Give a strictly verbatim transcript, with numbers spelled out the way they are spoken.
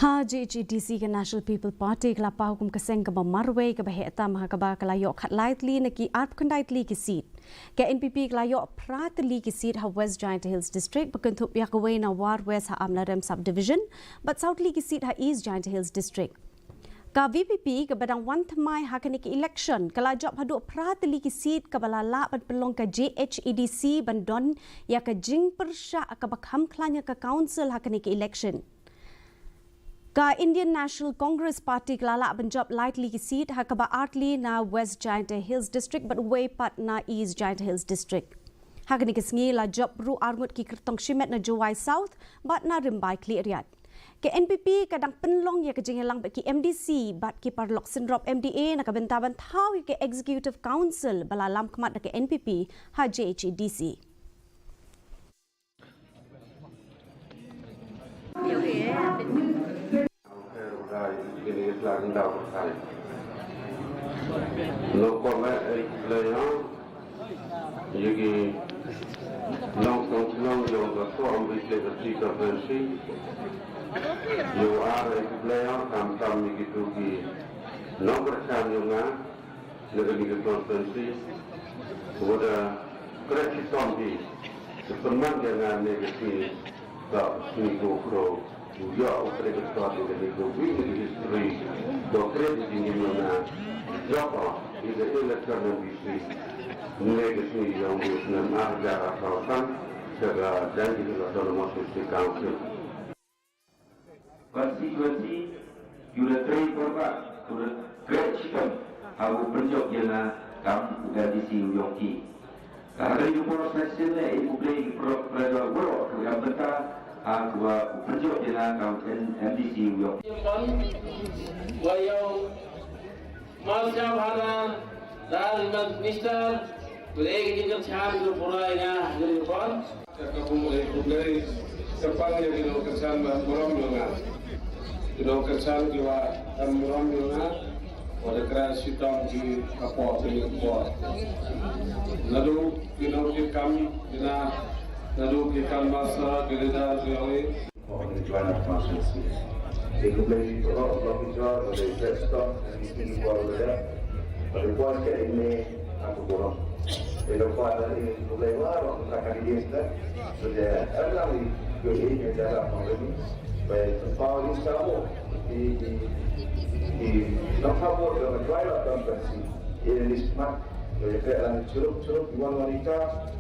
Ha J H A D C ka National People Party ka la paw kum ka seng kaba marwei kaba heh tam ha kaba ka la ïoh khatlai tylli na ki arphew khyndai tylli ki seat. Ka N P P ka la ïoh phra tylli ki seat ha West Jaintia Hills District, ba kynthup ïa kawei na War West ha Amlarem Sub-Division, bad saw tylli ki seat ha East Jaintia Hills District. Ka V P P kaba dang wan thymmai ha kane ka election ka la jop haduh phra tylli ki seat, kaba la lah ban pynlong ka J H A D C ban don ïa ka jingpyrshah kaba kham khlaiñ ïa ka council ha kane ka election. Ka Indian National Congress Party ka la lah ban jop lai tylli ki seat, ha kaba ar tylli na West Jaintia Hills District bad wei pat na East Jaintia Hills District. Ha kane ka sngi la jop ruh arngut ki kyrtong shimet na Jowai South bad na Rymbai Khliehriat. Ka N P P ka dang pynlong ïa ka jingïalang bad ki M D C bad ki paralok synrop M D A na ka bynta ban thaw ïa ka Executive Council ba la lam khmat da ka N P P ha J H A D C. Na kane ka constituency, wat la khreh shitom hi, te pynman ïa nga ne ka sngi, ka sngi ko khro, u ïoh u khreh ka sot ne kane ka wi ne ka history, ko khreh ka jingim ïa nga, jop ïa ka election M D C, ne ka sngi ïa u snem ar hajar arphew san, sha ka Jaintia Hills Autonomous District Council. Constituency, u la trei paidbah, u la khreh shitom, ha u pynjop ïa nga kam u M D C u yong ki. Ka ha kane ka por sa shisien leh, i khublei ïa ki paralok parajor waroh, u em bynta, ha kaba u pynjop ïa nga kam u M D C u yong ki. Wa ïa u Marshal Bhadan, Dal Minister, ku dei ka jingkyrchan ka pura ïa nga, ha kane ka por. Ka ka bun dei, bun dei, kyrpang ïa ki nongkyrchan ba burom ïa nga. Ki nongkyrchan kiba em burom ïa nga, wa da khreh shitom ki hapoh ki hapoh. Naduh ki nongkit kam, ki na, naduh ki kam master, ki leader, ki ong i. Of the Joint Council Seat. Te khublei ïa ki paralok, paralok ki jor, khublei ïa ki paralok, khublei ïa ki paralok, khublei ïa ki paralok. Te khublei ïa ki paralok, khublei ïa ki paralok, khublei ïa ki paralok.